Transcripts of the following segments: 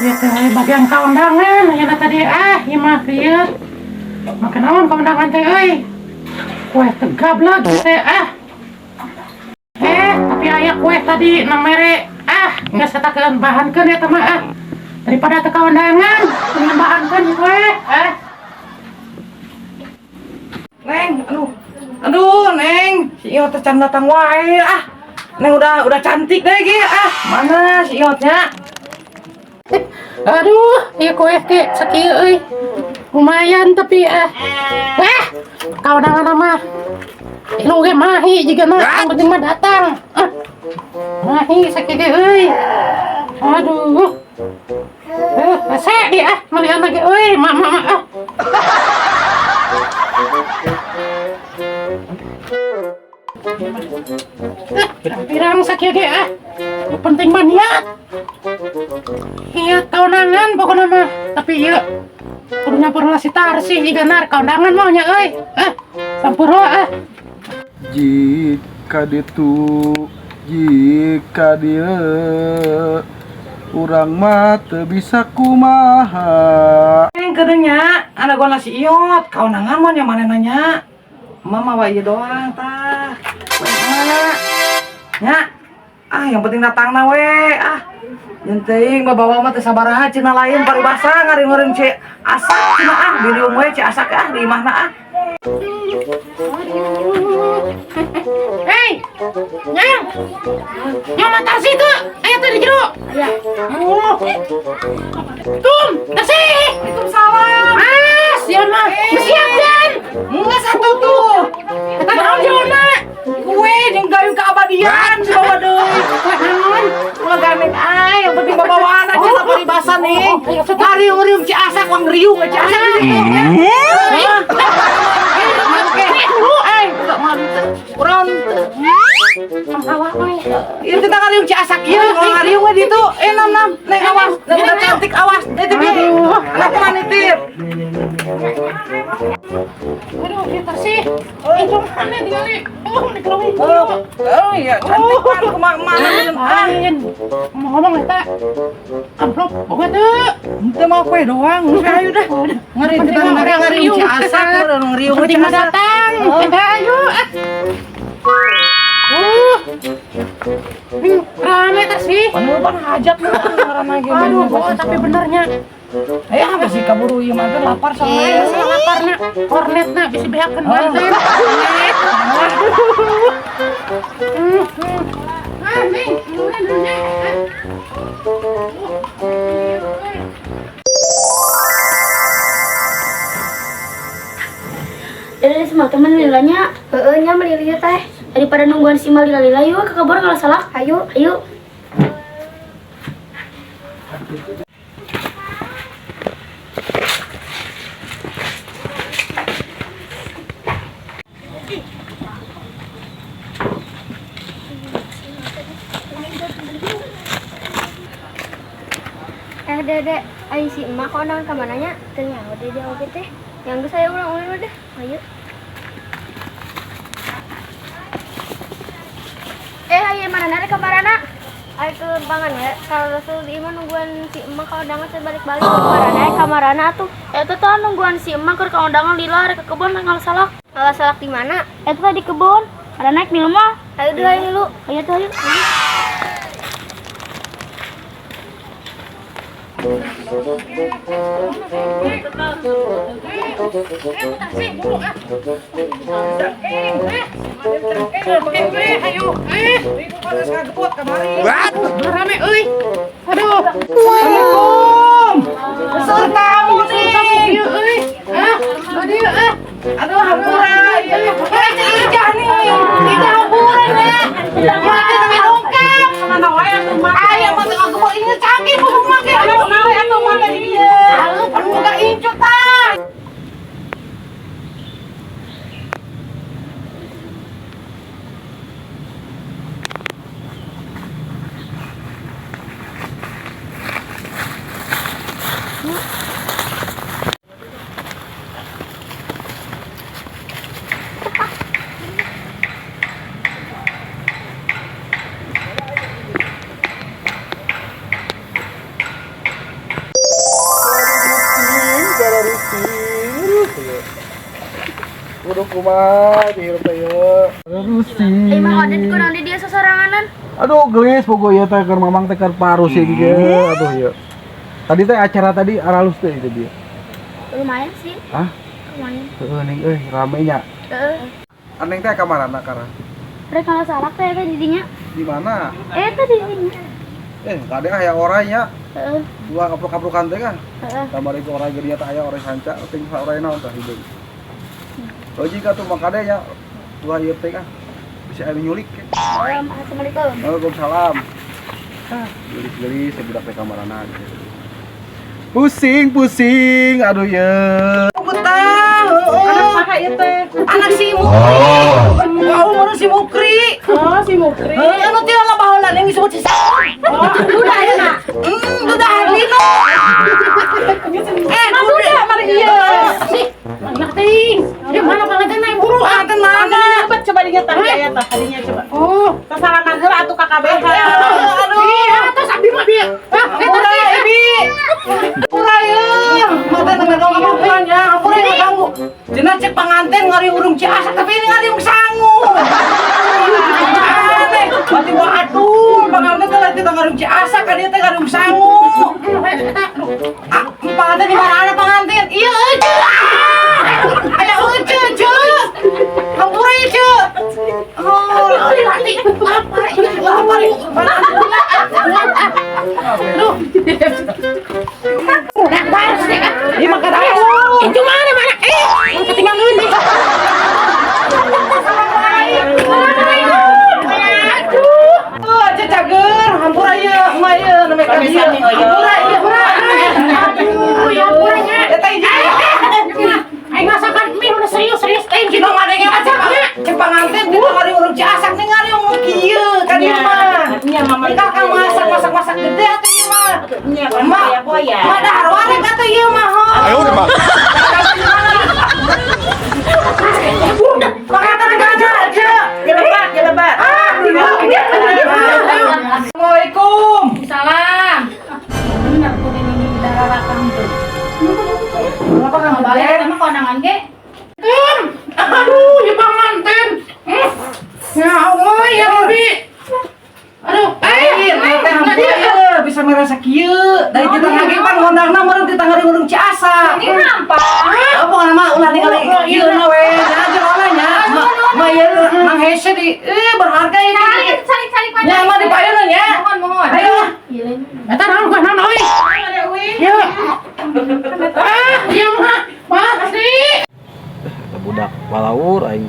Ieu teh bagian kaundangan ayeuna tadi ah ieu mah kieu. Make naon kaundangan teh euy? Kue tegableg teh ah. Eh, tapi aya kue tadi nang mere ah, geus satakeun bahankeun eta mah ah. Daripada teu kaundangan, mendingan bahankeun kue ah. Neng, aduh. Aduh, Neng, si Iyot teh can datang wae ah. Neng udah cantik deh ge ah. Mana si Iyotnya? Aduh, ieu kue ge sakieu euy. Lumayan tapi ah. Eh, kaundangan mah. Ilu ge mahi jigana yang penting mah datang. Ah. Mahi sakieu ge euy. Aduh. Eh, hese dia ah, melihat lagi euy, mak mak mak ah. Eh, pirang-pirang sakieu ge ah. Nu penting mah niat. Niat kaundangan pokokna mah. Tapi ieu kudu nyampur heula si Tarsi jigana kaundangan mah nya euy. Eh, sampur heula ah. Jika ditu, jika dia, urang mah teu bisa kumaha. Neng keudeung nya, ada gua si Iyot, kaundangan mah nya manehna nya. Mama wa ieu doang tah. Kue mana? Nya. Ah, yang penting datangna we ah. Yang teuing bawa mah teu sabaraha cenah lain paribasa ngaring-ngaring ce asak cenah ah diriung we ce asak ah di imahna ah. Hei, Nyang, Nyang mah Tarsi tuh, ayo tuh di jero. Ya. Oh. Tum, Tarsi. Waalaikumsalam. Ah, siap mah. Siap kan? Enggak satu tuh. Eta naon jerona? Kue jeung gayung keabadian dibawa deui. Kue naon? Ulah gandeng ah, yang penting babawaan aja lah paribasa nih. Ngariung-riung ci asak, wang riung ci asak gitu ya. Dulu, Eh, enggak mau urang. Ieu teh ngariung ci asak ieu, ngariung we ditu. Eh, nam nam, neng awas, neng udah cantik awas. Nitip ieu. Anak mah nitip. Aduh, ieu Tarsi. Itu mana tinggali? Oh, di kelowong. Oh, iya, cantik kan kumaha mana ah. Lain. Ngomong-ngomong eta. Amplop boga teu. Henteu mah kue doang, geus ayo dah. Ngari Penting kita mah ngariung ngariung. ci asak, ngariung ci Penting mah asak. datang. Eh, ayo ah. Rame Tarsi. Pan hajat lu ngaranna ge. Aduh, oh, tapi benernya. Eh, apa sih kaburu ieu mah teh lapar Eh, soalnya. masalah laparna, kornetna bisa behakeun banten. Ah, Neng, duluan duluan. Dari semua teman lilanya, heeh nya meuli lieu teh. Daripada nungguan si Mal lila-lila yuk ke kebun kalau salah. Ayo, ayo. Eh, Dede, ayo si emak kok undangan ke mananya? Ternyata dede oke teh. Yang saya ulang-ulang deh. Ayo. Eh, ayo mana nare ke marana? Ayo ke lempangan ya. Kalau rasul di imah nungguan si emak kalau undangan saya balik-balik ke marana, ke marana tuh. Itu tuh nungguan si emak ke undangan lila ke kebun ngalah salak. Ngalah salak di mana? Itu tadi kebun. Ada naik di rumah. Ayo dulu, ayo dulu. Ayo tuh, ayo. Eh, dulu ah. Eh, ayo. Eh, rame euy. Aduh. Assalamualaikum. Peserta tamu nih. Ieu euy. Ah, aduh ah. Aduh, hampura. Eh, Ijah nih. Ijah hampura ya. Mana teh dongkap. Mana wae atuh mah. Aya mah teu ngagebot ini canggih bu mah ge. Aduh, nawe atuh mah teh ieu. Aduh, pan boga incu tah. Kudu kumaha di hirup teh ieu. Rusing. Eh, Mang Oded kunaon di dia sosoranganan? Aduh, gelis pogo ieu teh keur mamang teh keur parusing ge. Aduh ieu. Tadi teh acara tadi aralus teh itu dia. Lumayan sih. Hah? Lumayan. Heeh ning euy rame nya. Heeh. Aneng teh ka marana karang? Rek kalau salak teh kan jadinya. Di mana? Eh, tadi jadinya. Eh, kade aya orai nya. Heeh. Dua kapruk-kaprukan teh kan. Heeh. Kamari ke orai geunya teh aya orai sanca, ting orai naon tah hideung. Logika tuh makanya nya dua ieu teh kan. Bisa aya nyulik. Assalamualaikum. Waalaikumsalam. Ah, gelis-gelis budak teh kamarana gitu. Pusing, pusing, aduh ya. Betah. Anak saha ieu teh? Anak si Mukri. Oh, umur si Mukri. Oh, si Mukri. Heuh, anu teh lah baheula yang disebut si Saun. Oh, duda ya nak. Duda Herlino. Eh, Duda mari ieu. Si, anak ting. Di mana panganten naik buru? Panganten mana? Coba coba dinya tah aya tah hadinya coba. Oh, sasalaman heula atuh ka kabeh. Aduh. Iya, atas abdi mah bieu. Ah, eta Hampura teh. Ibi. Hampura ye. Mata nembe dong hampura nya, hampura ya ganggu. Cenah cek panganten ngariurung Ciasak tapi ini ngariung sangu. Aneh, berarti gua aduh, panganten teh lain teh ngariung Ciasak, ka dieu teh ngariung sangu. Ah, panganten di mana ada panganten? Iya, euceu. Aya euceu, ceu. Hampura ye, ceu. Oh, Lapar, iya. Lapar. Aduh. Lapar sih. Ini makan aku. Itu mana mana? Eh, ketinggalan nih. Aduh. Oh, aja cager, hampura ye, emak ye, nembe ka dieu. Hampura ye, hampura. Aduh, ya hampuranya. Eta hiji. Aing masakan mie udah serius-serius teh. Cina ngadenge aja, cek panganten di ngariung Ciasak nih ngariung nu kieu ka dieu mah. Nya mama. Kita kan masak masak masak gede atuh ieu mah. Nya Emak, buaya. Emak dahar wareg atuh ieu mah. Ayo udah, Bang. Panganten aja aja. Gelebat, gelebat. Assalamualaikum. Salam. Bener kudu ini darah rakam tuh. Kenapa kan Balik sama kondangan ge. Aduh, ya panganten. Ya Allah, ya Rabbi. Aduh, Eh, teh hampura ye, bisa merasa kieu. Dari kita ngage pan ngondangna meureun ti ngariung Ciasak. Ini nampak. Oh, pokoknya mah ulah ningali ieu na we, nya aja ulah nya. Ma ieu mang hese di berharga ieu. Salik salik mana? Nya mah dipayun nya. Mohon mohon. Ayo. Eta naon gua naon euy? Ya. Ah, ieu mah pasti. Eta budak walaur aing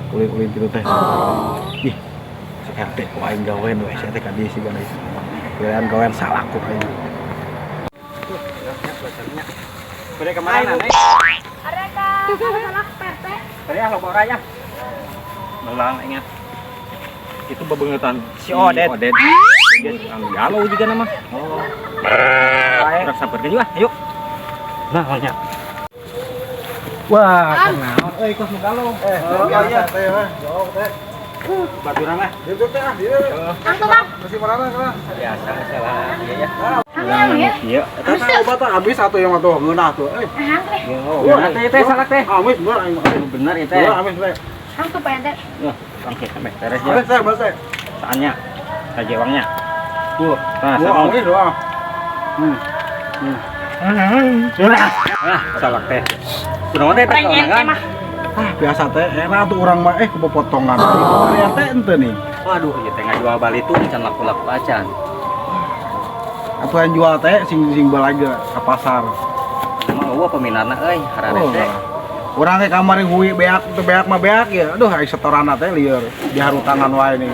ulin-ulin kitu teh. Ih, si RT ku aing gawean we si teh ka dieu siga deui. Gawean gawean salah ku aing. Bade kemana nih? Ada ka salak PT. Tadi ah loba orangnya. Melang ingat. Itu bebengetan si Odet. Odet. Dia anu galau juga nama. Oh. Baik, sampeurkeun juga. Ayo. Nah, orangnya. Wah, kunaon euy kos nu galau. Eh, biasa teh mah. Jauh teh. Baturan lah. Dieu teh ah, dieu. Angtu Bang. Masih marana kana. Biasa salah iya ya. Angtu ya. Iya. Eta obat teh habis atuh yang atuh ngeunah tuh. Eh, Bener teh teh salah teh. amis bener aing mah. Bener ya teh. Bener amis teh. Angtu Pak Ente. Wah, bangke sampai beres ya. Amis teh, bener teh. Saannya. Sajewangnya. Tuh. Nah, Wah, sama. amis doang. Ah, salah teh. Kunaon teh teh Pengen mah. Ah, biasa teh era tuh urang mah kepotongan. Itu teh ente nih. Waduh, ieu teh ngajual bali tuh can laku-laku acan. Atuh yang jual teh sing sing balaga ke pasar. Emang eueuh peminatna euy, hararese. Oh, urang teh kamari hui beak teu beak mah beak ya. Aduh ai setoranna teh lieur diharutangan wae nih.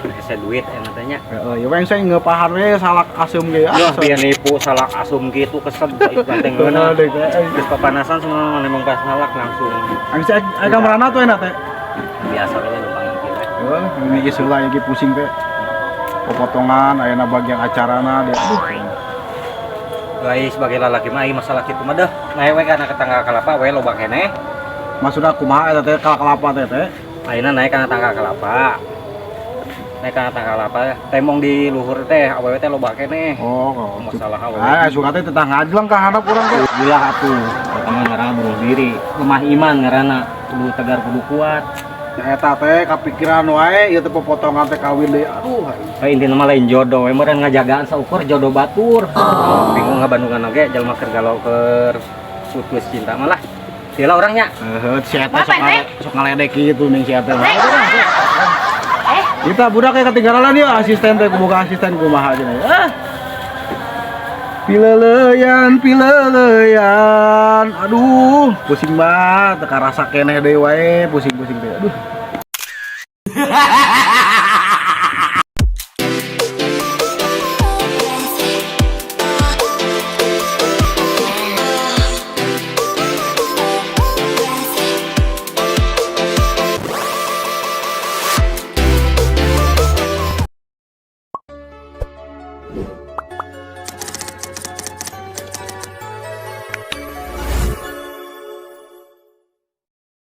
Hese duit enak teh nya. Heeh, ya weng saya ngeupahan we salak asem ge. Duh, biar nipu salak asum gitu kesel iklan teh Bener ngeunah. deh teh. Terus papanasan semua nemong pas salak langsung Aing sih ai kamarana tuh enak teh. Biasa we numpang kieu we. Heeh, ini geus heula iki pusing teh. Popotongan ayeuna bagian acarana dia. Aduh. Guys, sebagai lalaki mah ieu masalah kitu mah deh. Naik we kana ke tangga kelapa we loba keneh. Maksudna kumaha eta teh kelapa teh teh? Ayeuna naik kana tangga kelapa. Naik kana tangga kelapa, temong di luhur teh awewe teh loba keneh. Oh, Masalah awewe. Ah, suka teh tetah ngajleng ka handap urang teh. Gila atuh, eta mah ngaranna bunuh diri. Lemah iman ngaranna. Kudu tegar, kudu kuat. Ya eta teh kapikiran wae ieu teh popotongan teh kawin deui. Aduh. Eh, intina mah lain jodoh we meureun ngajagaan saukur jodoh batur. Bingung ngabandungan oge jelema keur galau keur putus cinta malah. Sila orangnya. Heeh, si eta sok Bapak, sok ngaledek kitu ning si eta. Eh. Kita budak kayak ketinggalan ya asisten teh kumaha asisten kumaha cenah. Ah. Pileleyan, pileleyan. Aduh, pusing banget teu karasa keneh deui wae, pusing-pusing teh. Aduh.